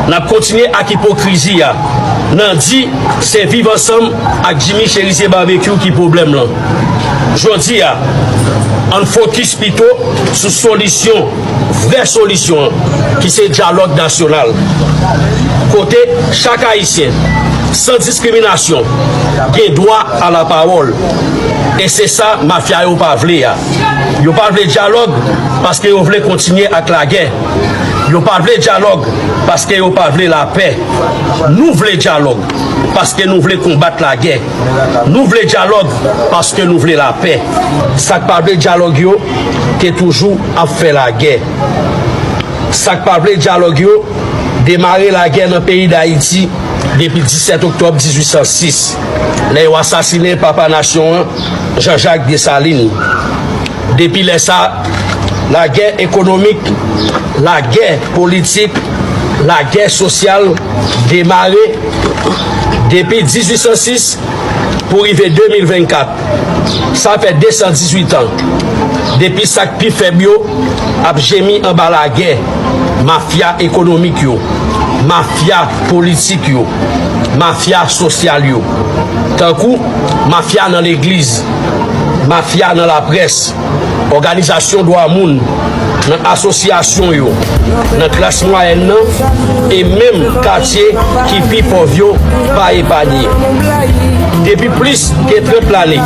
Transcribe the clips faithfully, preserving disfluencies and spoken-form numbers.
N ap kontinye ak ipokrizi a nan di se Viv Ansanm ak Jimmy Cherizier Barbecue ki pwoblèm lan. Jodi a, ann fokis pito sou solisyon, vrè solisyon an, ki se dyalòg nasyonal. Kote chak Ayisyen, san diskriminasyon, gen dwa a la pawòl. E se sa mafya yo pa vle a. Yo pa vle dyalòg paske yo vle kontinye ak lagè. Yo pa vle dyalòg paske yo pa vle lapè. Nou vle dyalòg paske nou vle konbat lagè. Nou vle dyalòg paske nou vle lapè. Sa k pa vle dyalòg yo te toujou ap fè lagè. Sa k pa vle dyalòg yo demare lagè nan peyi Dayiti depi disèt oktòb dizuit san sis, lè yo asasinen papa nasyon an, Jean-Jacques Dessalines. Depi lè sa, lagè ekonomik, lagè politik, lagè sosyal demare depi dizuit san sis pou rive de mil vennkat. Sa fè de san dizuit an depi sa k pi fèb yo ap jemi anba lagè mafya ekonomik yo, mafya politik yo, mafya sosyal yo, tankou mafya nan legliz, mafya nan laprès, òganizasyon dwa moun, nan asosyasyon yo, nan klas mwayèn nan, e menm katye ki pi pòv yo pa epanye. Depi plis ke trant lane,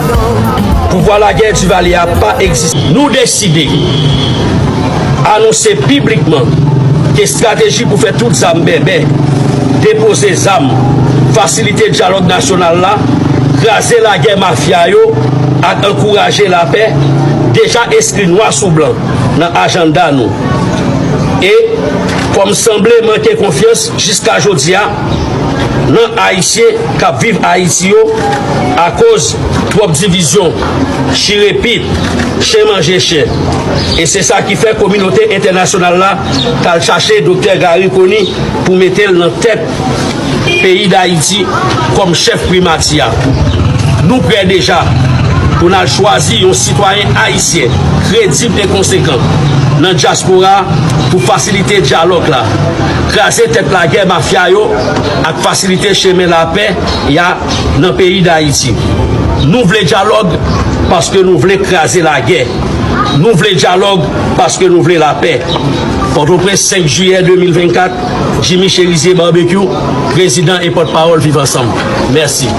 pouvwa lagè Divalye a pa egziste. Nou deside anonse piblikman ke estrateji pou fè tout zam bèbè, depoze zam, fasilite dyalòg nasyonal la, kraze lagè mafya yo ak ankouraje lapè deja enskri nwa sou blan nan ajanda nou. E kòm sanble manke konfyans jiska jodi a nan Ayisyen k ap viv Ayiti yo akoz twòp divizyon, chire pit, chen manje chen. E se sa ki fè kominote entènasyonal la t al chache Doktè Garry Conille pou mete l nan tèt peyi Dayiti kòm chèf primati a. Nou prè deja pou n al chwazi yon sitwayen ayisyen kredib e konsekan nan dyaspora pou fasilite dyalòg la, kraze tèt lagè mafya yo ak fasilite chemen lapè ya nan peyi Dayiti. Nou vle dyalòg paske nou vle kraze lagè. Nou vle dyalòg paske nou vle lapè. Pòtoprens, senk jiyè de mil vennkat, Jimmy Cherizier Barbecue, prezidan e pòtpawòl Viv Ansanm. Mèsi.